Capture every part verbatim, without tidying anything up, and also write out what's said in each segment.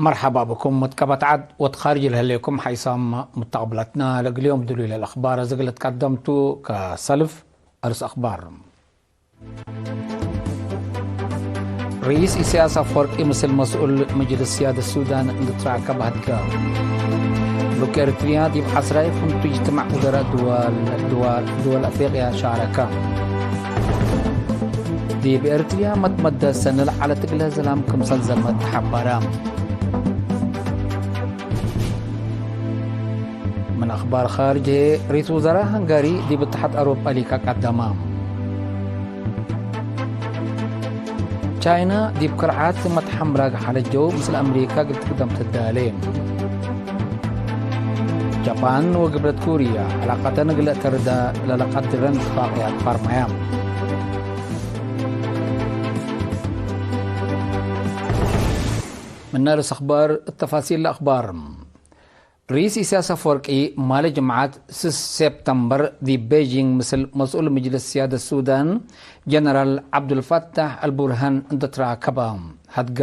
መርሐባ ብኩም። መትከበት ዐድ ወትካርጅ ለህሌኩም ሓይሳም ሙተቅብለትና። ለእግል ዮም ድሉይ ለልአክባር እዝግ ልትቀደምቱ። ከሰልፍ አርስ አክባር። ርኢስ ኢሰያስ አፈወርቂ ምስል መስኡል ምጅልስ ስያደት ሱዳን እንድትራከብ ሀድገ። ልኡክ ኤርትርያ ዲብ ዐስራይ ፍንቱይ እጅትማዕ ውዘራእ ድወል፣ ድወል፣ ድወል አፍሪቅያ ሻረከ። ዲብ ኤርትርያ መትመደት ሰኒ ለዐለት እግለ ዝላም ክምሰል ዘልመት ተሐበረ። ምን አክባር ካርጅ ህዬ፣ ርኢስ ውዘራእ ሃንጋሪ ዲብ እትሓድ አውሮፓ ሊከ ቀደመ። ቻይና ዲብ ክርዓት መትሐምራግ ሐለጀው ምስል አምሪካ እግል ትክደም ትዳሌ። ጃፓን ወግብለት ኩርያ ዕላቀተን እግል ለአተርዳ ለለቀድረን እትፋቅያት ፋርማያ። ምነ ርእስ አክባር፣ ተፋሲል ለአክባር። ርኢስ ኢሰያስ አፈወርቂ ማለ ጅምዓት ስስ ሴፕተምበር ዲብ ቤጂንግ ምስል መስኡል ምጅልስ ስያደት ሱዳን ጀነራል ዐብዱልፋታሕ አልቡርሃን እንደ ትራከበ ሀድገ።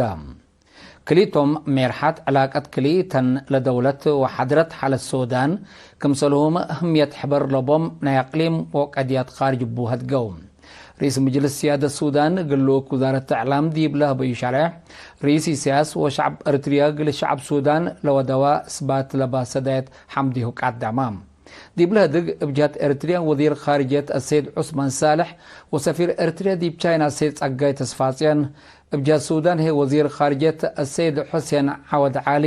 ክልኢቶም ሜርሐት ዕላቀት ክልኢተን ለደውለት ወሐድረት ሓለት ሱዳን ክምሰልሁም ህምየት ሕበር ለቦም ናይ አቅሊም ወቀድያት ካርጅ እቡ ሀድገው። ርኢስ ምጅልስ ስያደት ሱዳን እግል ልኡክ ውዛረት እዕላም ዲብ ለህበዩ ሸሬሕ፣ ርኢስ ኢሰያስ ወሸዕብ ኤርትርያ እግል ሸዕብ ሱዳን ለወደዋ እስባት ለባሰዳየት ሐምዲሁ ቀደመ። ዲብለ ህድግ፣ እብ ጀህት ኤርትርያ ወዚር ካርጅየት አሰይድ ዑስማን ሳልሕ ወሰፊር ኤርትርያ ዲብ ቻይና አሰይድ ጸጋይ ተስፋጽዮን፣ እብ ጀህት ሱዳን ህዬ ወዚር ካርጅየት አሰይድ ሑሴን ዐወድ ዐሊ፣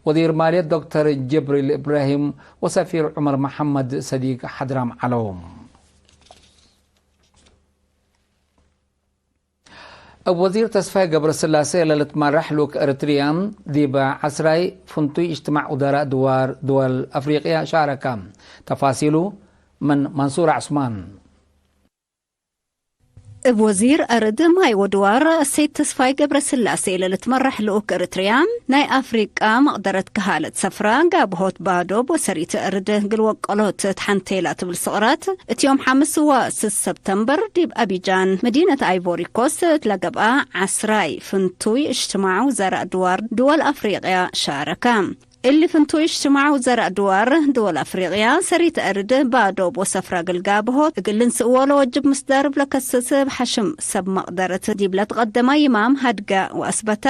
ወዚር ማልየት ዶክተር ጅብሪል እብራሂም ወሰፊር ዑመር መሐመድ ሰዲግ ሐድራም ዐለው። እብ ወዚር ተስፋይ ገብረስላሴ ለልትመራሕ ልኡክ ኤርትርያ፣ ዲብ ዐስራይ ፍንቱይ እጅትማዕ ውዘራእ ድዋር ድወል አፍሪቅያ ሻረከ። ተፋሲሉ ምን መንሱር ዐስማን። እብ ወዚር አርድ ማይ ወድዋር አሰይድ ተስፋይ ገብረስላሴ ለልትመራሕ ልኡክ ኤርትርያ፣ ናይ አፍሪቃ መቅደረት ከሃለት ሰፍራ ጋብሆት ባዶብ ወሰሪት አርድ እግል ወቀሎት ተሐንቴ ለትብል ስቅራት፣ እት ዮም ሐምስ ወስስ ሰብተምበር ዲብ አቢጃን መዲነት አይቮሪ ኮስት ለገብአ ዐስራይ ፍንቱይ እጅትማዕ ውዘራእ ድዋር ድወል አፍሪቅያ ሻረከ። እሊ ፍንቱይ እጅትማዕ ውዘራእ ድዋር ድወል አፍሪቅያ ሰሪት አርድ ባዶብ ወሰፍራ እግል ጋብሆት እግል ልንስእዎ ለወጅብ ምስዳር እብ ለከስስ እብ ሐሽም ሰብ መቅደረት ዲብ ለትቀደመ ይማም ሀድገ ወአስበተ።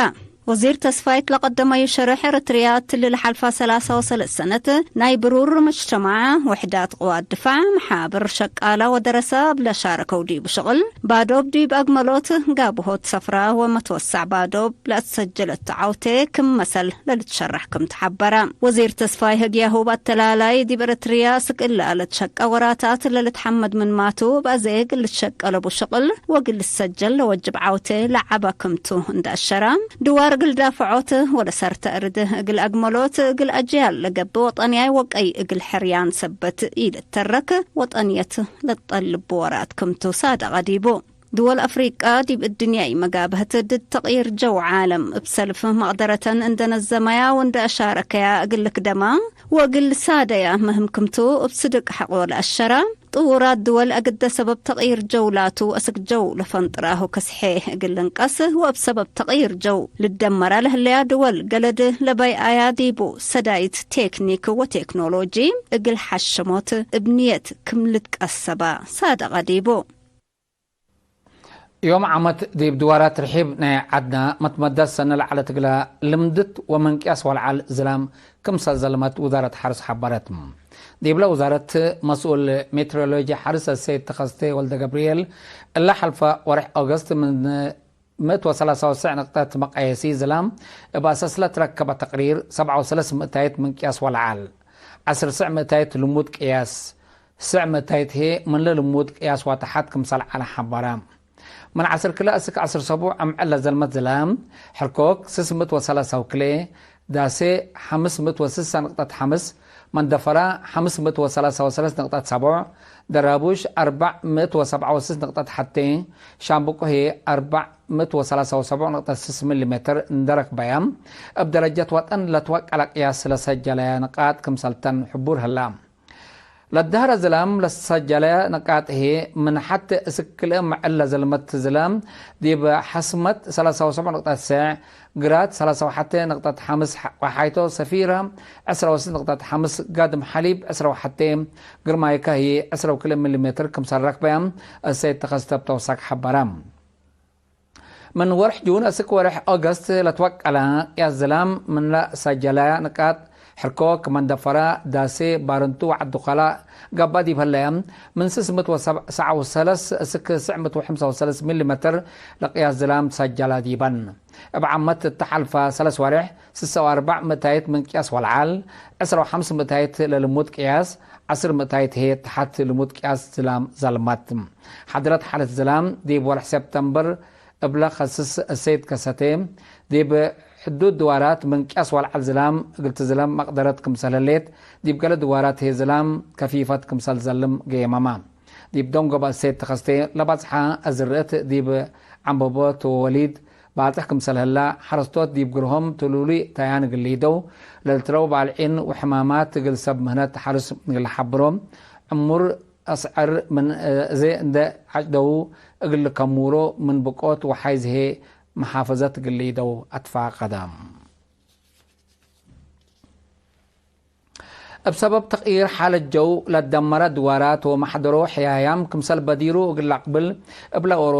ወዚር ተስፋይት ለቀደመዩ ሸርሕ፣ ኤረትርያ እትሊ ለሐልፋ ሰላሳ ወሰለስ ሰነት ናይ ብሩር መጅተማዕ፣ ውሕዳት ቅዋት ድፋዕ፣ መሓብር ሸቃላ ወደረሰ እብ ለሻረከው ዲቡ ሽቅል፣ ባዶብ ዲብ አግመሎት ጋብሆት ሰፍራ ወመትወሳዕ ባዶብ ለአትሰጀለት ተዓውቴ ክም መሰል ለልትሸረሕ ክም ተሐበረ። ወዚር ተስፋይ ህግያሁ፣ እብ አተላላይ ዲብ ኤረትርያ ስክ እለ ለትሸቀ ወራታት ለልትሐመድ ምንማቱ፣ እብ አዜ እግል ልትሸቀ ለቡ ሽቅል ወእግል ልትሰጀል ለወጅብ ዓውቴ ለዐበ ክምቱ እንደ አሸረ፣ ድዋር እግል ዳፍዖት ወለሰርተ እርድ እግል አግመሎት፣ እግል አጅያል ለገብእ ወጠንያይ ወቀይ እግል ሕርያን ሰበት ኢልተረክ ወጠንየት ለትጠልብ ወራት ክምቱ ሳደቀ ዲቡ። ድወል አፍሪቃ ዲብ እድንያይ መጋብህት ድድ ተቅይር ጀው ዓለም እብ ሰልፍ መቅደረተን እንደ ነዘመያ ወእንደ አሻረከያ እግል ልክደማ ወእግል ልሳደያ ምህም ክምቱ እብ ስድቅ ሐቆ ለአሸራ። ጥዉራት ድወል አግደ ሰበብ ተቅይር ጀው ላቱ አስክ ጀው ለፈንጥራሁ ከስሔ እግል ልንቀስ ወእብ ሰበብ ተቅይር ጀው ልደመራ ለህለያ ድወል ገለድ ለበይአያ ዲቡ ሰዳይት ቴክኒክ ወቴክኖሎጂ እግል ሐሽሞት እብ ንየት ክም ልትቀሰባ ሳደቀ ዲቡ። ዮም ዓመት ዲብ ድዋራት ርሒብ ናይ ዐድና መትመዳት ሰነ ለዐለት እግላ ልምድት ወመንቅያስ ወለዐል ዝላም ክምሰል ዘልመት ውዛረት ሐርስ ሐበረት። ዲብለ ውዛረት መስኡል ሜትሮሎጂ ሐርስ አሰይድ ተኸስተ ወልደገብርኤል፣ እለ ሐልፈ ወርሕ ኦገስት ምን ምእት ወሰላሳ ወሰዕ ንቅጠት መቃየሲ ዝላም እብ አሰስለ ትረከበ ተቅሪር፣ ሰብዓ ወሰለስ ምእታይት ምንቅያስ ወለዐል፣ ዐስር ስዕ ምእታይት ልሙድ ቅያስ፣ ስዕ ምእታይት ህዬ ምንለ ልሙድ ቅያስ ወተሐት ክምሰል ዐለ ሐበረ። ምን ዐስር ክለ እስክ ዐስር ሰቡዕ አምዕል ለዘልመት ዝላም፣ ሕርኮክ ስስ ምእት ወሰላሳ ወክልኤ፣ ዳሴ ሐምስ ምእት ወስሳ ንቅጠት ሐምስ፣ መንደፈራ ሐምስ ምእት ወሰላሳ ወሰለስ ንቅጠት ሰቡዕ፣ ደራቡሽ አርበዕ ምእት ወሰብዓ ወስስ ንቅጠት ሐቴ፣ ሻምብቆ ህዬ አርበዕ ምእት ወሰላሳ ወሰቡዕ ንቅጠት ስስ ሚሊ ሜትር እንደ ረክበያ፣ እብ ደረጀት ወጠን ለትወቀለ ቅያስ ለሰጀለያ ንቃጥ ክምሰልተን ሕቡር ህላ። ለደሀረ ዝላም ለሰጀለ ንቃጥ ህዬ፣ ምን ሐቴ እስክ ክልኤ መዐል ለዘልመት ዝላም፣ ዲብ ሐስመት ሰላሳ ወሰብዕ ንቅጠት ሰዕ፣ ግራት ሰላሳ ወሐቴ ንቅጠት ሐምስ፣ ወሓይቶ ሰፊረ ዕስራ ወስት ንቅጠት ሐምስ፣ ጋድም ሐሊብ ዕስራ ወሐቴ፣ ግርማይከ ህዬ ዕስራ ወክልኤ ሚሊ ሜትር ክምሰል ረክበ፣ እሰይድ ተኸስተ እብ ተውሳክ ሐበረ። ምን ወርሕ ጁን እስክ ወርሕ ኦገስት ለትወቀለ ቅያስ ዝላም ምን ለሰጀለ ንቃጥ ሕርኮ ክመ እንደፈረ፣ ዳሴ፣ ባርንቱ ወዐዱ ከላእ ገብአ ዲብ ህለ፣ ምን ስስ ምእት ወሰብዓ ወሰለስ እስክ ስስ ምእት ወሐምሳ ወሰለስ ሚሊ ሜትር ለቅያስ ዝላም ትሰጀለ ዲበን። እብ ዓመት እተ ሐልፈ ሰለስ ወሬሕ፣ ስሰ ወአርበዕ ምእታይት ምን ቅያስ ወለዐል፣ ዕስራ ወሐምስ ምእታይት ለልሙድ ቅያስ፣ ዐስር ምእታይት ህዬ ተሐት ልሙድ ቅያስ ዝላም ዘልመት። ሓድረት ሓለት ዝላም ዲብ ወርሕ ሴፕተምበር እብለ ከስስ እሰይድ ከሰቴ፣ ዲብ ሕዱድ ድዋራት ምን ቅያስ ወለዐል ዝላም እግል ትዝለም መቅደረት ክምሰል ህሌት፣ ዲብ ገሌ ድዋራት ህዬ ዝላም ከፊፈት ክምሰል ዘልም ገየመመ። ዲብ ደንጎበ እሰይድ ተኸስቴ ለበጽሐ አዝርዕት ዲብ ዐንበቦት ወወሊድ ባጽሕ ክምሰል ህለ፣ ሐረስቶት ዲብ ግርሆም ትሉሉይ ተያን እግል ሊደው፣ ለልትረው ባልዒን ወሕማማት እግል ሰብ ምህነት ሐርስ እግል ሐብሮ፣ ዕሙር አስዐር ምን እዜ እንደ ዐጭደው እግል ልከሙሮ ምን ብቆት ወሓይዝ ህዬ መሓፈዘት እግል ሊደው አትፋቀደ። እብ ሰበብ ተቅይር ሓለት ጀው ለደመረ ድዋራት ወመሕደሮ ሕያያም ክምሰል በዲሩ እግል ለአቅብል እብ ለኦሮ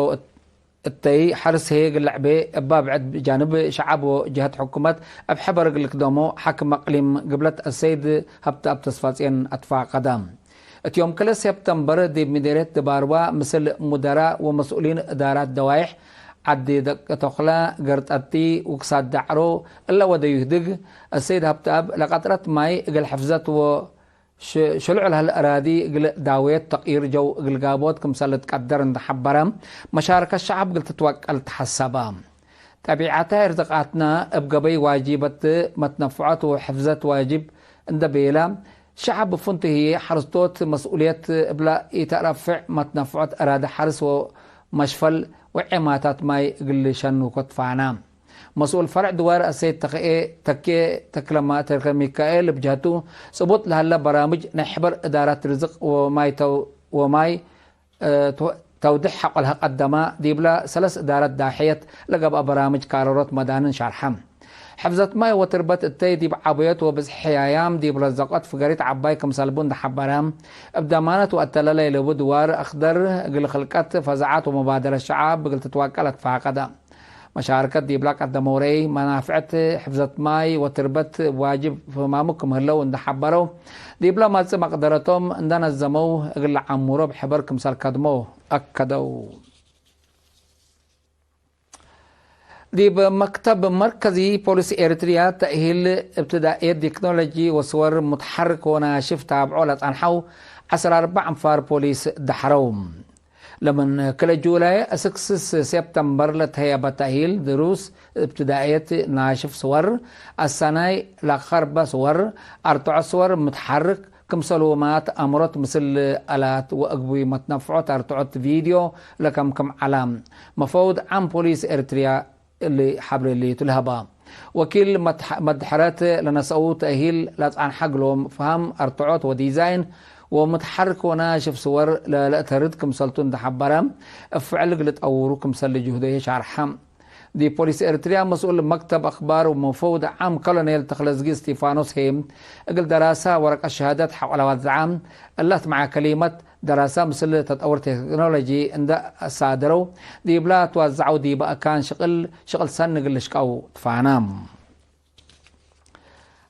እተይ፣ ሐርስ ህዬ እግል ለዐቤ እባ ብዕድ ጃንብ ሸዐብ ወጀሀት ሕኩመት እብ ሕበር እግል ልክደሞ ሓክም አቅሊም ግብለት አሰይድ ሀብተአብ ተስፋጽዮን አትፋቀደ። እት ዮም ክልኤ ሴፕተምበር ዲብ ምዴርየት ድባርዋ ምስል ሙደራ ወመስኡሊን እዳራት ደዋይሕ ዐዲ ደቂ ቶክለ፣ ገርጠቲ ወክሳድ ዳዕሮ እለ ወደዩ ህድግ፣ አሰይድ ሀብተአብ ለቀጥረት ማይ እግል ሕፍዘት ወ ሽ-፣ ሽሉዕ ለህለ አራዲ እግል ዳዌት ተቅይር ጀው እግል ጋቦት ክምሰል ልትቀደር እንዴ ሐበረ፣ መሻረከት ሸዐብ እግል ትትወቀል ተሐሰበ። ጠቢዐተ እርዝቃትነ እብ ገበይ ዋጅበት መትነፍዖት ወሕፍዘት ዋጅብ እንዴ ቤለ፣ ሸዐብ ፍንቱ ህዬ ሐርስቶት መስኡልየት እብለ ኢተረፍዕ መትነፍዖት አራዲ ሐርስ ወመሽፈል ወዔማታት ማይ እግል ሸኑኮ ትፋነ። መስኡል ፈርዕ ድዋር አሰይድ ተክኤ፣ ተኬ ተክለማ-፣ ተክለሚካኤል እብ ጀህቱ፣ ጽቡጥ ለሀለ በራምጅ ናይ ሕበር እዳራት ርዝቅ ወማይ ተው-፣ ወማይ፣ እ፣ ተው-፣ ተውድሕ ሐቆልሀ ቀደመ፣ ዲብለ ሰለስ እዳረት ዳሕየት ለገብአ በራምጅ ካረሮት መዳንን ሸርሐ። ሕፍዘት ማይ ወትርበት እተይ ዲብ ዐቡየት ወብዝሒ ሕያያም ዲብ ረዘቆት ፍገሪት ዐባይ ክምሰል ቡ እንዴ ሐበረ፣ እብ ደማነት ወአተለለ ኢለቡ ድዋር አክደር እግል ክልቀት ፈዛዐት ወመባደረት ሸዓብ እግል ትትወቀል አትፋቀደ። መሻርከት ዲብላ ቀደመው ረአይ፣ መናፍዕት ሕፍዘት ማይ ወትርበት እብ ዋጅብ ፍህማሙ ክም ህለው እንዴ ሐበረው፣ ዲብላ መጽእ መቅደረቶም እንዴ ነዘመው፣ እግል ለዐሙሮ እብ ሕበር ክምሰል ከድመው አከደው። ዲብ መክተብ መርከዚ ፖሊስ ኤሪትሪያ ተእሂል እብትዳእየት ቴክኖሎጂ ወስወር ሙትሐርክ ወናሽፍ ታብዖ ለጸንሐው ዐስር አርበዕ አንፋር ፖሊስ ደሐረው። ለምን ክለ ጁላይ እስክ ስስ ሴፕተምበር ለተህየበ ተእሂል ድሩስ እብትዳእየት ናሽፍ ስወር፣ አሰናይ ለከርበ ስወር፣ አርትዖ ስወር ምትሐርክ፣ ክምሰል ወማት አምሮት ምስል አላት ወእግቡይ መትነፍዖት አርትዖት ቪድዮ ለከምክም ዐላ። መፈውድ ዓም ፖሊስ ኤርትርያ እሊ ሐብሬ ሊቱ ለሀባ። ወኪል መትሐ-፣ መድሐረት ለነሰኡ ተእሂል ለጸንሐ እግሎም ፈሀም አርትዖት ወዲዛይን ወምትሐርክ ወናሽፍ ስወር ለለአተርድ ክምሰልቱ እንዴ ሐበረ፣ እብ ፍዕል እግል ጠውሩ ክምሰል ልጅሁዶ ሻርሐ። ዲብ ፖሊስ ኤርትርያ መስኡል መክተብ አክባር ወመፈውድ ዓም ኮሎኔል ተክለዝጊ እስቲፋኖስ ህዬ፣ እግል ደራሰ ወረቀት ሸሃደት ሐቆ ለወዘዐ፣ እላት መዓ ከሊመት ደራሰ ምስል ተጠውር ቴክኖሎጂ እንደ አሳደረው፣ ዲብላ ትወዘዐው ዲበ አካን ሽቅል፣ ሽቅል ሰኒ እግል ልሽቀው ትፋነ።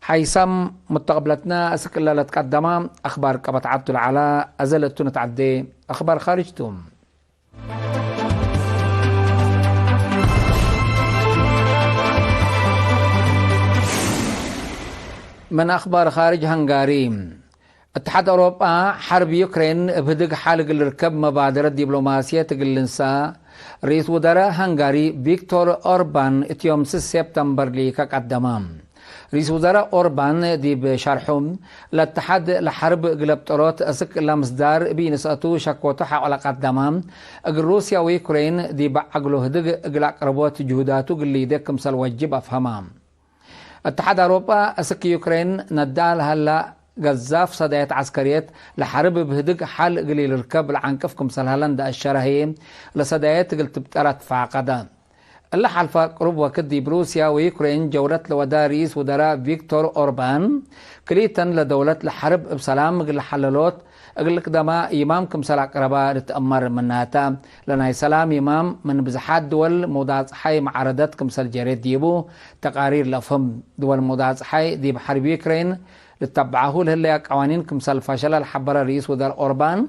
ሓይሳም ሙተቅብለትነ እስክ እለ ለትቀደመ አክባር ቀበት ዐዱ ለዐለ፣ አዘ ለእቱ ንትዐዴ አክባር ካርጅ ቱ። ምን አክባር ካርጅ፣ ሀንጋሪ። እትሓድ አውሮጳ ሐርብ ዩክሬን እብ ህድግ ሓል እግል ልርከብ መባደረት ዲብሎማስየት እግል ልንሰእ ርኢስ ውዘራእ ሀንጋሪ ቪክቶር ኦርባን እት ዮም ስስ ሴፕተምበር ሊከ ቀደመ። ርኢስ ውዘራእ ኦርባን ዲብ ሸርሑ፣ ለእትሓድ ለሐርብ እግል አብጠሮት እስክ ለምስዳር እብ ኢንስአቱ ሸኮቱ ሐቆ ለቀደመ፣ እግል ሩስያ ወዩክሬን ዲብ ዐግሎ ህድግ እግል አቅርቦት ጅሁዳቱ እግል ሊዴ ክምሰል ወጅብ አፍሀመ። እትሓድ አውሮጳ እስክ ዩክሬን ነዳ ለሀላ ገዛፍ ሰዳየት ዐስከርየት ለሐርብ እብ ህድግ ሐል እግል ኢልርከብ ለዐንቅፍ ክምሰል ሀለ እንደ አሸረ ህዬ፣ ለሰዳየት እግል ትብጠር አትፋቀደ። እለ ሐልፈ ቅሩብ ወክድ ዲብ ሩስያ ወዩክሬን ጀውለት ለወዳ ርኢስ ውደራ ቪክቶር ኦርባን፣ ክልኢተን ለደውለት ለሐርብ እብ ሰላም እግል ለሐለሎት እግል ልቅደማ ይማም ክምሰል አቅረባ ልትአመር። ምናተ፣ ለናይ ሰላም ይማም ምን ብዝሓት ድወል መውዳጽሓይ መዓረደት ክምሰል ጀሬት ዲቡ ተቃሪር ለአፍህም። ድወል መውዳጽሓይ ዲብ ሐርብ ዩክሬን ልተብዐሁ ለህለያ ቀዋኒን ክምሰል ፈሸለ ለሐበረ ርኢስ ውደር ኦርባን፣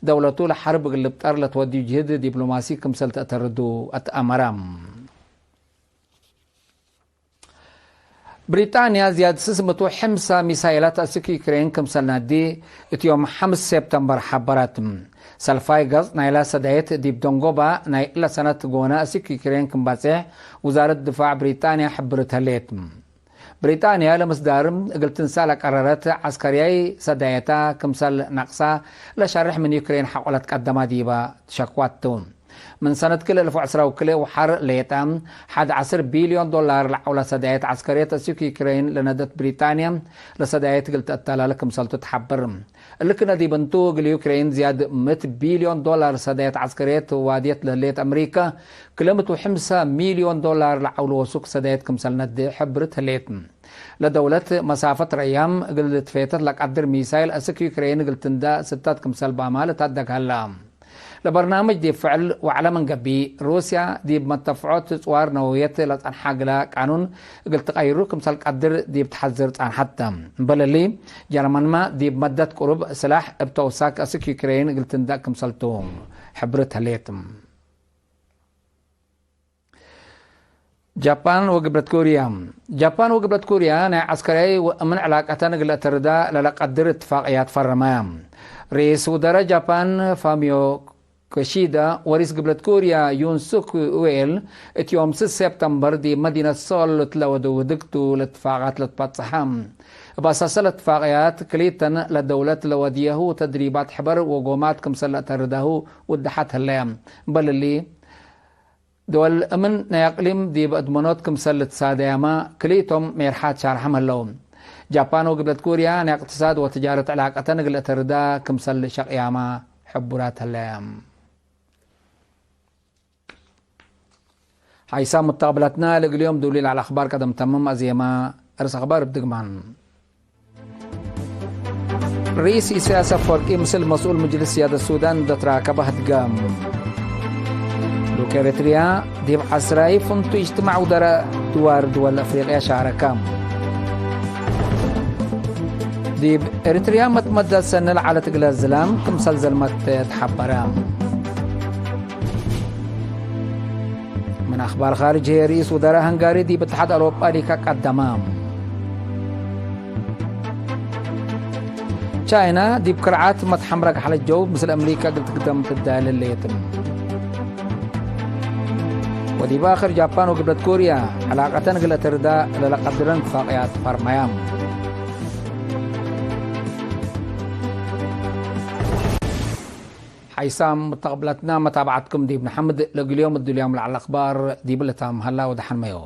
ደውለቱ ለሐርብ እግል ልብጠር ለትወድዩ ጅህድ ዲፕሎማሲ ክምሰል ተአተርዱ አትአመረ። ብሪጣንያ ዝያድ ስስ ምእት ወሐምሳ ሚሳይላት አስክ ዩክሬን ክምሰል ነዲ እት ዮም ሐምስ ሴፕተምበር ሐበረት። ሰልፋይ ገጽ ናይላ ሰዳየት ዲብ ደንጎባ ናይ እለ ሰነት ጎነ አስክ ዩክሬን ክም ባጽሕ ውዛረት ድፋዕ ብሪጣንያ ሕብርት ህሌት። ብሪጣንያ ለምስዳር እግል ትንሳእ ለቀረረት ዐስከርያይ ሰዳየታ ክምሰል ነቅሳ ለሸርሕ ምን ዩክሬን ሐቆ ለትቀደማ ዲባ ትሸክዋት ቱ። ምን ሰነት ክልኤ እልፍ ወዐስራ ወክልኤ ወሐር ሌጠ፣ ሐድ ዐስር ቢልዮን ዶላር ለዐውላ ሰዳየት ዐስከርየት አስክ ዩክሬን ለነደት ብሪጣንያ፣ ለሰዳየት እግል ተአተላለ ክምሰልቱ ተሐብር። እሊ ክነ ዲብ እንቱ፣ እግል ዩክሬን ዝያድ ምእት ቢልዮን ዶላር ሰዳየት ዐስከርየት ዋድየት ለህሌት አምሪከ፣ ክልኤ ምእት ወሐምሳ ሚልዮን ዶላር ለዐውሉ ወሱክ ሰዳየት ክምሰል ነዲ ሕብርት ህሌት። ለደውለት መሳፈት ረያም እግል ልትፌተት ለቀድር ሚሳይል አስክ ዩክሬን እግል ትንዳእ ስተት ክምሰል ባማ ልታደግ ሀላ። ለበርናምጅ ዲብ ፍዕል ወዐለ ምን ገብእ፣ ሩስያ ዲብ መተፍዖት ጽዋር ነወውየት ለጸንሐ እግለ ቃኑን እግል ትቀይሩ ክምሰል ቀድር ዲብ ተሐዝር ጸንሐት። እምበል እሊ፣ ጀርመንመ ዲብ መደት ቅሩብ ስላሕ እብ ተውሳክ አስክ ዩክሬን እግል ትንዳእ ክምሰልቱ ሕብርት ህሌት። ጃፓን ወግብለት ኮርያ። ጃፓን ወግብለት ኮርያ ናይ ዐስከርያይ ወእምን ዕላቀተን እግል ለአተርዳ ለለቀድር እትፋቅያት ፈረመ። ርኢስ ውደረ ጃፓን ፋሚዮ ኪሺዳ ወርኢስ ግብለት ኮርያ ዩን ሱክ ዩኤል እት ዮም ስስ ሴፕተምበር ዲብ መዲነት ሶል እት ለወደው ህድግቱ ለእትፋቃት ለትበጽሐ። እብ አሳሰ ለእትፋቅያት ክልኢተን ለደውለት ለወድየሁ ተድሪባት ሕበር ወጎማት ክምሰል ለአተርዳሁ ውድሐት ህለ። እምበል እሊ፣ ድወል እምን ናይ አቅሊም ዲብ አድመኖት ክምሰል ልትሳደያመ፣ ክልኢቶም ሜርሓት ሻርሐም ህለው። ጃፓን ወግብለት ኮርያ ናይ እቅትሳድ ወትጃረት ዕላቀተን እግል አተርዳ ክምሰል ሸቅያመ ሕቡራት ህለ። ሓይሳም ሙተቅብለትና ለእግል ዮም ዱሊል ዐለ አክባር ቀደም ተምም አዜመ። እርስ አክባር እብ ድግማን። ርኢስ ኢሳያስ አፈወርቂ ምስል መስኡል ምጅልስ ስያደት ሱዳን እንደ ትራከበ ህድገ። ሉቅ ኤረትርያ ዲብ ዐስራይ ፍንቱ እጅትማዕ ውደራእ ድዋር ድወል አፍሪቅያ ሻረከ። ዲብ ኤረትርያ መትመዳት ሰኒ ለዐለት እግለ ዝላም ክምሰል ዘልመት ተሐበረ። ምን አክባር ካርጅ ህዬ፣ ርኢስ ውደራእ ሀንጋሪ ዲብ እትሓድ አውሮጳ ሊከ ቀደመ። ቻይና ዲብ ክርዓት መትሐምረግ ሐለጀው ምስል አምሪካ እግል ትግደም ትዳለ ህሌት። ወዲብ አክር ጃፓን ወግብለት ኮርያ ዕላቀተን እግል አተርዳ ለለቀድረን እትፋቅያት ፈርመያ። ሓይሳም ሙተቅብለትና መታብዐትኩም ዲብ ነሐምድ። ለእግል ዮም እዱልያም ለዐለ አክባር ዲብ ለታም ሀላ ወደሐን መዮ።